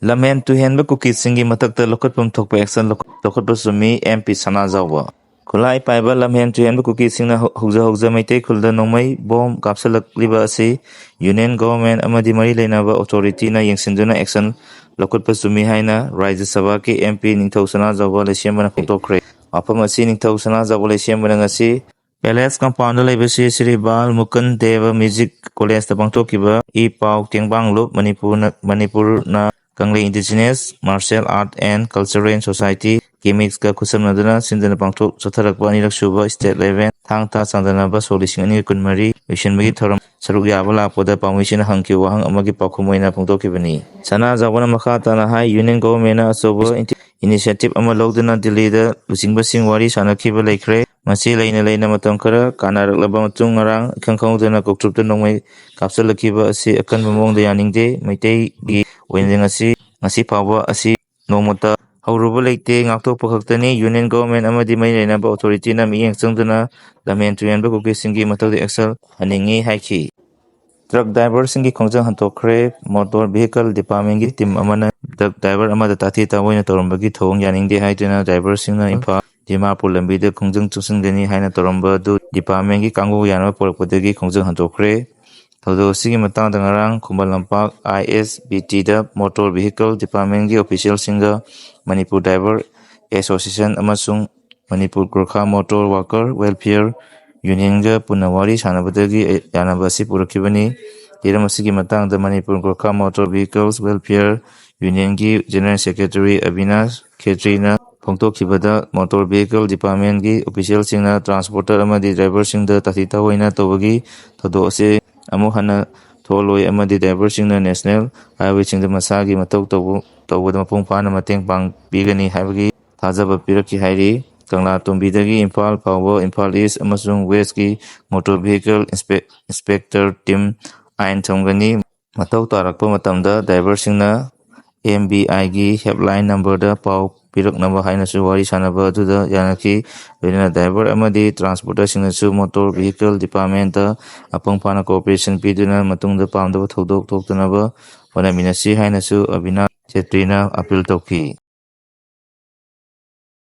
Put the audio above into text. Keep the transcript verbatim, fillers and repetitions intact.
ꯂꯝꯍꯦꯟ ꯇꯨꯍꯦꯟꯕ ꯀꯨꯀꯤꯁꯤꯡꯒꯤ ꯃꯊꯛꯇ ꯂꯧꯈꯠꯐꯝ ꯊꯣꯛꯄ action ꯂꯧꯈꯠ-, ꯂꯧꯈꯠꯄ ꯆꯨꯝꯃꯤ, MP ꯁꯅꯥꯖꯥꯎꯕ꯫ ꯈꯨꯠꯂꯥꯏ ꯄꯥꯏꯕ ꯂꯝꯍꯦꯟ ꯇꯨꯍꯦꯟꯕ ꯀꯨꯀꯤꯁꯤꯡꯅ ꯍꯧ-, ꯍꯧꯖ ꯍꯧꯖ ꯃꯩꯇꯩ ꯈꯨꯜꯗ ꯅꯣꯡꯃꯩ ꯕꯣꯝ ꯀꯥꯞꯁꯤꯜꯂꯛꯂꯤꯕ ꯑꯁꯤ Union Government ꯑꯃꯗꯤ ꯃꯔꯤ ꯂꯩꯅꯕ authority ꯅ ꯌꯦꯡꯁꯤꯟꯗꯨꯅ action ꯂꯧꯈꯠꯄ ꯆꯨꯝꯃꯤ ꯍꯥꯏꯅ ꯔꯥꯖ꯭ꯌ ꯁꯚꯥꯒꯤ MP ꯅꯤꯡꯊꯧ ꯁꯅꯥꯖꯥꯎꯕ ꯂꯩꯁꯦꯝꯕꯅ ꯐꯣꯡꯗꯣꯛꯈ꯭ꯔꯦ꯫ ꯋꯥꯐꯝ ꯑꯁꯤ ꯅꯤꯡꯊꯧ ꯁꯅꯥꯖꯥꯎꯕ ꯂꯩꯁꯦꯝꯕꯅ ꯉꯁꯤ Palace Compound ꯗ ꯂꯩꯕ ꯁ꯭ꯔꯤ ꯁ꯭ꯔꯤ ꯕꯥꯜ ꯃꯨꯀꯟ ꯗꯦꯕ Music College ꯇ ꯄꯥꯡꯊꯣꯛꯈꯤꯕ ꯏ ꯄꯥꯎ ꯇꯦꯡꯕꯥꯡꯂꯨꯞ ꯃꯅꯤꯄꯨꯔꯅ, ꯃꯅꯤꯄꯨꯔꯅ ꯀꯪꯂꯩ Indigenous Martial Art and Cultural Society, ꯀꯤꯃꯤꯛꯁꯀ ꯈꯨꯠꯁꯝꯅꯗꯨꯅ ꯁꯤꯟꯗꯨꯅ ꯄꯥꯡꯊꯣꯛ ꯆꯠꯊꯔꯛꯄ ꯑꯅꯤꯔꯛ ꯁꯨꯕ state level ꯊꯥꯡ ꯇꯥ ꯆꯥꯡꯗꯅꯕ ꯁꯣꯛ ꯂꯤꯁꯤꯡ ꯑꯅꯤꯒ ꯀꯨꯟꯃꯔꯤ ꯂꯣꯏꯁꯤꯟꯕꯒꯤ ꯊꯧꯔꯝ ꯁꯔꯨꯛ ꯌꯥꯕ ꯂꯥꯛꯄꯗ ꯄꯥꯎꯃꯤꯁꯤꯡꯅ ꯍꯪꯈꯤꯕ ꯋꯥꯍꯪ ꯑꯃꯒꯤ ꯄꯥꯎꯈꯨꯝ ꯑꯣꯏꯅ ꯐꯣꯡꯗꯣꯛꯈꯤꯕꯅꯤ꯫ ꯁꯅꯥꯖꯥꯎꯕꯅ ꯃꯈꯥ ꯇꯥꯅ ꯍꯥꯏ, Union Government ꯅ ꯑꯆꯧꯕ initiative ꯑꯃ ꯂꯧꯗꯨꯅ ꯗꯤꯜꯂꯤꯗ ꯂꯨꯆꯤꯡꯕꯁꯤꯡ ꯋꯥꯔꯤ ꯁꯥꯟꯅꯈꯤꯕ ꯂꯩꯈ꯭ꯔꯦ꯫ ꯃꯁꯤ ꯂꯩꯅ ꯂꯩꯅ ꯃꯇꯝ ꯈꯔ ꯀꯥꯟꯅꯔꯛꯂꯕ ꯃꯇꯨꯡ ꯉꯔꯥꯡ ꯏꯈꯪ ꯈꯪꯍꯧꯗꯅ ꯀꯣꯛꯇ꯭ꯔꯨꯞꯇ ꯅꯣꯡꯃꯩ ꯀꯥꯞꯁꯤꯜꯂꯛꯈꯤꯕ ꯑꯁꯤ ꯑꯀꯟꯕ ꯃꯑꯣꯡꯗ ꯌꯥꯅꯤꯡꯗꯦ꯫ ꯃꯩꯇꯩꯒꯤ ꯑꯣꯏꯅ ꯉꯁꯤ, ꯉꯁꯤ ꯐꯥꯎꯕ ꯑꯁꯤ ꯅꯣꯡꯃꯇ ꯍꯧꯔꯨꯕ ꯂꯩꯇꯦ, ꯉꯥꯛꯊꯣꯛꯄ ꯈꯛꯇꯅꯤ꯫ Union Government ꯑꯃꯗꯤ ꯃꯔꯤ ꯂꯩꯅꯕ authority ꯅ ꯃꯤꯠꯌꯦꯡ ꯆꯪꯗꯨꯅ ꯂꯝꯍꯦꯟ ꯇꯨꯍꯦꯟꯕ ꯀꯨꯀꯤꯁꯤꯡꯒꯤ ꯃꯊꯛꯇ action ꯂꯧꯍꯟꯅꯤꯡꯏ ꯍꯥꯏꯈꯤ꯫ Truck driver ꯁꯤꯡꯒꯤ ꯈꯣꯡꯖꯪ ꯍꯟꯗꯣꯛꯈ꯭ꯔꯦ꯫ Motor Vehicle Department ꯀꯤ team ꯑꯃꯅ truck driver ꯑꯃꯗ ꯇꯥꯊꯤ ꯇꯥꯑꯣꯏꯅ ꯇꯧꯔꯝꯕꯒꯤ ꯊꯧꯑꯣꯡ ꯌꯥꯅꯤꯡꯗꯦ ꯍꯥꯏꯗꯨꯅ driver ꯁꯤꯡꯅ ꯏꯝꯐꯥꯜ ꯗꯤꯃꯥꯄꯨꯔ ꯂꯝꯕꯤꯗ ꯈꯣꯡꯖꯪ ꯆꯪꯁꯤꯟꯒꯅꯤ ꯍꯥꯏꯅ ꯇꯧꯔꯝꯕ ꯑꯗꯨ department ꯀꯤ ꯀꯥꯡꯕꯨ ꯌꯥꯅꯕ ꯄꯨꯔꯛꯄꯗꯒꯤ ꯈꯣꯡꯖꯪ ꯍꯟꯗꯣꯛꯈ꯭ꯔꯦ꯫ ꯊꯧꯗꯣꯛ ꯑꯁꯤꯒꯤ ꯃꯇꯥꯡꯗ ꯉꯔꯥꯡ Khuman Lampak I S B T the Motor Vehicle Department ꯀꯤ official ꯁꯤꯡꯒ ꯃꯅꯤꯄꯨꯔ Driver Association ꯑꯃꯁꯨꯡ Manipur Gorkha Motor Worker Welfare Union ꯒ ꯄꯨꯟꯅ ꯋꯥꯔꯤ ꯁꯥꯟꯅꯕꯗꯒꯤ ꯌꯥꯅꯕ ꯑꯁꯤ ꯄꯨꯔꯛꯈꯤꯕꯅꯤ꯫ ꯍꯤꯔꯝ ꯑꯁꯤꯒꯤ ꯃꯇꯥꯡꯗ Manipur Gorkha Motor Vehicles Welfare Union ꯒꯤ General Secretary Abinash ꯈꯦꯇ꯭ꯔꯤꯅ ꯐꯣꯡꯗꯣꯛꯈꯤꯕꯗ, Motor Vehicle Department ꯀꯤ official ꯁꯤꯡꯅ transporter ꯑꯃꯗꯤ driver ꯁꯤꯡꯗ ꯇꯥꯊꯤ ꯇꯥꯑꯣꯏꯅ ꯇꯧꯕꯒꯤ ꯊꯧꯗꯣꯛ ꯑꯁꯤ ꯑꯃꯨꯛ ꯍꯟꯅ ꯊꯣꯛꯍꯜꯂꯣꯏ ꯑꯃꯗꯤ driver ꯁꯤꯡꯅ national highway ꯁꯤꯡꯗ ꯃꯁꯥꯒꯤ ꯃꯊꯧ ꯇꯧꯕ, ꯇꯧꯕꯗ ꯃꯄꯨꯡ ꯐꯥꯅ ꯃꯇꯦꯡ ꯄꯥꯡꯕꯤꯒꯅꯤ ꯍꯥꯏꯕꯒꯤ ꯊꯥꯖꯕ ꯄꯤꯔꯛꯈꯤ ꯍꯥꯏꯔꯤ꯫ ꯀꯪꯂꯥꯇꯣꯝꯕꯤꯗꯒꯤ ꯏꯝꯐꯥꯜ ꯐꯥꯎꯕ ꯏꯝꯐꯥꯜ East ꯑꯃꯁꯨꯡ West ꯀꯤ Motor Vehicle Inspe-, Inspector team ꯑꯥꯏꯟ ꯊꯝꯒꯅꯤ꯫ ꯃꯊꯧ ꯇꯥꯔꯛꯄ ꯃꯇꯝꯗ driver ꯁꯤꯡꯅ M V I ꯒꯤ helpline number ꯗ ꯄꯥꯎ ꯄꯤꯔꯛꯅꯕ ꯍꯥꯏꯅꯁꯨ ꯋꯥꯔꯤ ꯁꯥꯟꯅꯕ ꯑꯗꯨꯗ ꯌꯥꯅꯈꯤ꯫ ꯂꯣꯏꯅꯅ driver ꯑꯃꯗꯤ transporter ꯁꯤꯡꯅꯁꯨ Motor Vehicle Department ꯇ ꯃꯄꯨꯡ ꯐꯥꯅ cooperation ꯄꯤꯗꯨꯅ ꯃꯇꯨꯡꯗ ꯄꯥꯝꯗꯕ ꯊꯧꯗꯣꯛ ꯊꯣꯛꯇꯅꯕ ꯍꯣꯠꯅꯃꯤꯟꯅꯁꯤ ꯍꯥꯏꯅꯁꯨ ꯑꯕꯤꯅꯥꯁ ꯁꯦꯀ꯭ꯔꯦꯇꯔꯤꯅ ꯑꯄꯤꯜ ꯇꯧꯈꯤ꯫